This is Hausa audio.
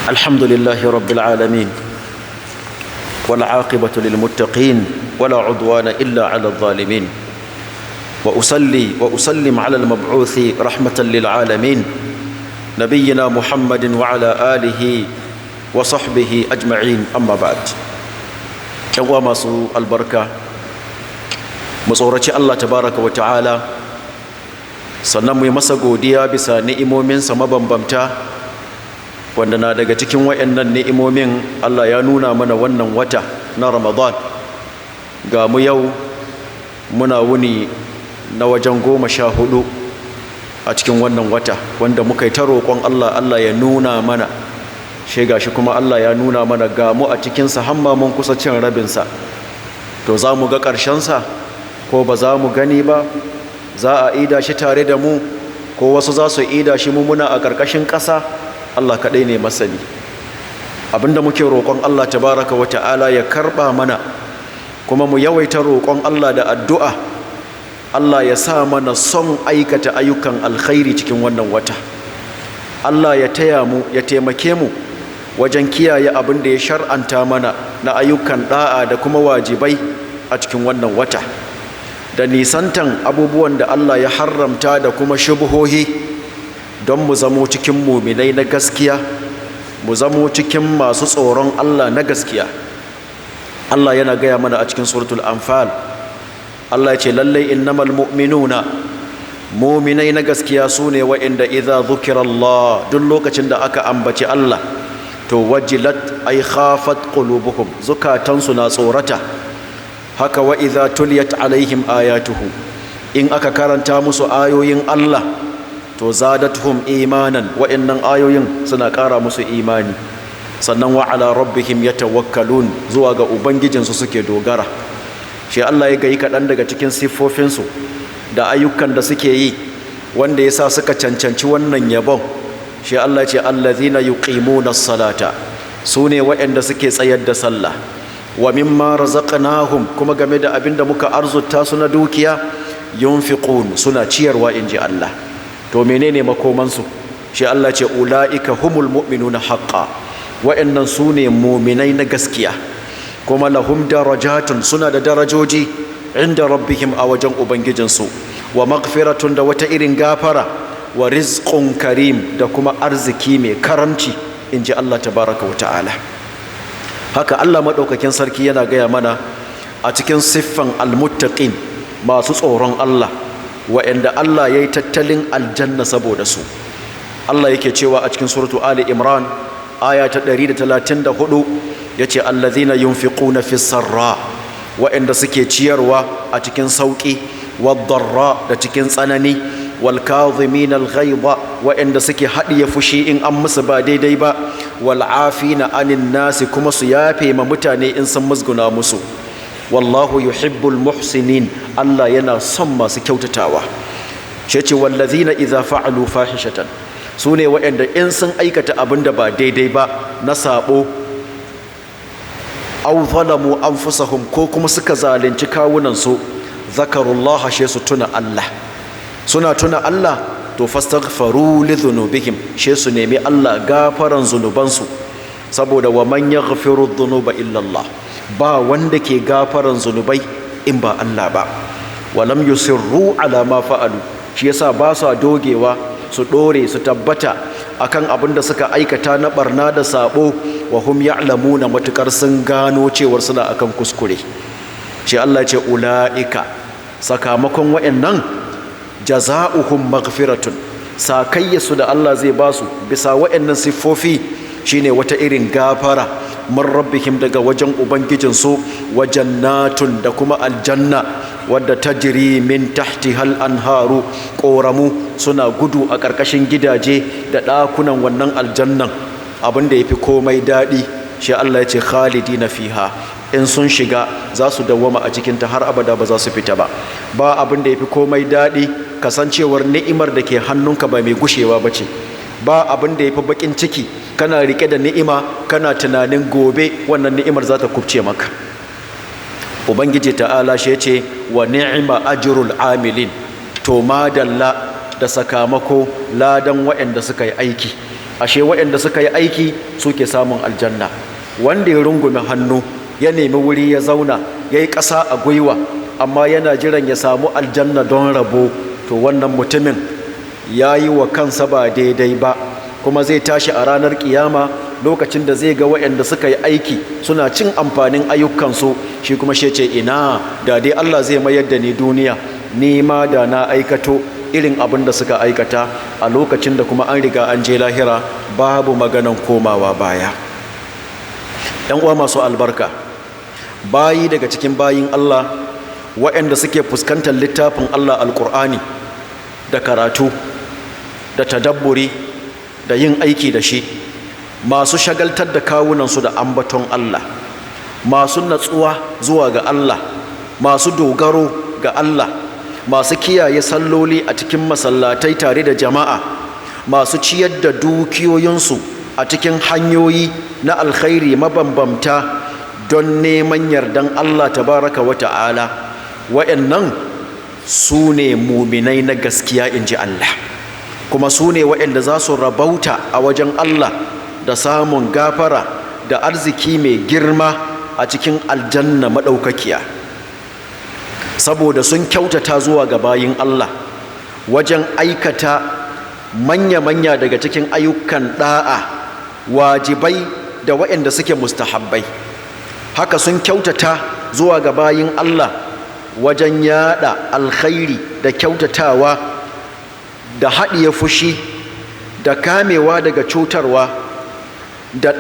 الحمد لله رب العالمين، والعاقبة للمتقين، ولا عدوان إلا على الظالمين، وأصلي وأسلم على المبعوث رحمة للعالمين، نبينا محمد وعلى آله وصحبه أجمعين، أما بعد. يوم masu albarka، mu tsoraci Allah tabaraka wa ta'ala، sannan mu yi masa godiya bisa ni'imominsa mabambamta، wanda na daga cikin wayannan ni'imomin Allah ya nuna mana wannan wata na Ramadan. Ga mu yau muna wuni na wajen 14 a cikin wannan wata wanda muka yi ta roƙon Allah, Allah ya nuna mana shi. Gashi kuma Allah ya nuna mana, ga mu a cikinsa, hamma mun kusa cin rabinsa. To, za mu ga ƙarshensa ko ba za mu gani ba? Za a ida shi tare da mu ko wasu za su ida shi, mu muna a ƙarƙashin ƙasa? Allah kaɗai ne masani. Abinda muke roƙon Allah tabaraka wa ta'ala ya karɓa mana، kuma mu yawaita roƙon Allah da addu'a Allah ya sa mana son aikata ayyukan alkhairi cikin wannan wata. Allah ya taya mu, ya taimake mu wajen kiyaye abin da ya shar'anta mana na ayyukan da'a da kuma wajibai a cikin wannan wata، da nisantan abubuwan da Allah ya haramta da kuma shubuhohi، don mu zamo cikin muminai na gaskiya، mu zamo cikin masu tsoron Allah na gaskiya. Allah yana gaya mana a cikin Suratul Anfal. Allah ya ce lallai innamal mu'minuna، muminai na gaskiya su ne wa'inda idza dhukira Allah، duk lokacin da aka ambaci Allah، to wajilat ay khafat qulubuhum، zukatansu na tsorata. Haka wa idza tuliyat alaihim ayatuhu، in aka karanta musu ayoyin Allah، to zadatuhum imanan، wa'annan ayoyin suna ƙara musu imani. Sannan wa ala rabbihim yatawakkalun، zuwa ga ubangijinsu suke dogara. Shi Allah ya gayi kaɗan daga cikin siffofinsu da ayyukan da suke yi wanda ya sa suka cancanci wannan yabon. Shi Allah ce allazina yuqimuna salata، su ne waɗanda suke tsayar da sallah. Wa mimma razaqnahum، kuma game da abin da muka arzuta su na dukiya، yunfiqun، suna ciyarwa, inji Allah. To, menene makomansu? Shi Allah ce ulaika humul mu'minuna haqqan، waɗannan su ne muminai na gaskiya. Kuma lahum darajatun، suna da darajoji، inda rabbihim، a wajen ubangijinsu، wa maghfiratun، da wata irin gafara، wa rizqun karim، da kuma arziki mai karamci, inji Allah tabaraka wa ta'ala. Haka Allah maɗaukakin sarki yana gaya mana a cikin siffan almuttaqin، masu tsoron Allah، wa'anda Allah ya yi tattalin aljanna saboda su. Allah yake cewa a cikin Suratu Ali Imran, aya ta 134، yace allazina yunfiquna fi sarra، wa'anda suke ciyarwa a cikin sauki، wad-darra، da cikin tsanani، wal kadhimin al ghayza، wa'anda suke haɗiye fushi in an musu ba daidai ba، wal afina anin nasi، kuma su yafe ma mutane in sun musguna musu. Wallahu yuhibbul muhsinin، Allah yana son masu kyautatawa. Shi ce wallazina idza fa'alu fahishatan، su ne waɗanda in sun aikata abin da ba daidai ba na sabo، aw zalamu anfusahum، ko kuma suka zalunci kawunansu، zakarullaha، she su tuna Allah. Suna tuna Allah، to fastaghfaru li dhunubihim، she su nemi Allah gafaran zunubansu، saboda wa man yaghfiru dhunuba illa Allah، ba wanda ke gafaran zunubai in ba Allah ba. Walam yusirru ala ma fa'alu، shi yasa ba sa dogewa su dore su tabbata akan abin da suka aikata na barna da sabo، wa hum ya'lamuna، matukar sun gano cewar suna akan kuskure. Shi Allah ce ula'ika، sakamakon wa'annan، jaza'uhum maghfiratun، sakayyasu da Allah zai basu bisa wa'annan siffofi shine wata irin gafara، min rabbihim، daga wajen ubangijinsu، wa jannatun، da kuma aljanna wadda tajri min tahtihal anharu، ƙoramu suna gudu a ƙarƙashin gidaje da ɗakunan wannan aljannan. Abin da yafi komai daɗi, shi Allah ya ce khalidina fiha، in sun shiga za su dawwama a cikinta har abada، ba za su fita ba. Ba abin da yafi komai daɗi kasancewar ni'imar da ke hannunka ba mai gushewa ba ce. Ba abin da yafi baƙin ciki kana rike da ni'ima, kana tunanin gobe wannan ni'imar za ta kubce maka. Ubangiji ta'ala shi ce wa ni'ma ajrul amilin، to madalla da sakamako, ladan waɗanda suka yi aiki. Ashe waɗanda suka yi aiki suke samun aljanna. Wanda ya rungume hannu ya nemi wuri ya zauna ya yi ƙasa a gwiwa, amma yana jiran ya samu aljanna don rabo, to wannan mutumin ya yi wa kansa ba daidai ba, kuma zai tashi a ranar kiyama lokacin da zai ga waɗanda suka yi aiki suna cin amfanin ayyukansu, shi kuma shi ce ina da dai Allah zai mayar da ni duniya, ni ma da na aikato irin abin da suka aikata, a lokacin da kuma an riga an je lahira babu maganan komawa baya. ‘Yan uwa masu albarka, bayi daga cikin bayin Allah waɗanda suke fuskantar littafin Allah Alƙur'ani da karatu da tadabburi da yin aiki da shi, masu shagaltar da kawunansu da ambaton Allah, masu natsuwa zuwa ga Allah, masu dogaro ga Allah, masu kiyaye salloli a cikin masallatai tare da jama'a, masu ciyar da dukiyoyinsu a cikin hanyoyi na alkhairi mabambamta don neman yardan Allah tabaraka wa ta'ala, wa'annan su ne muminai na gaskiya, in ji Allah, kuma su ne waɗanda za su rabauta a wajen Allah da samun gafara da arziki mai girma a cikin aljanna maɗaukakiya, saboda sun kyautata zuwa ga bayin Allah wajen aikata manya-manya daga cikin ayyukan ɗa'a, wajibai da waɗanda suke mustahabbai. Haka sun kyautata zuwa ga bayin Allah wajen yada alkhairi da kyautatawa da haɗiye fushi da kamewa daga cutarwa da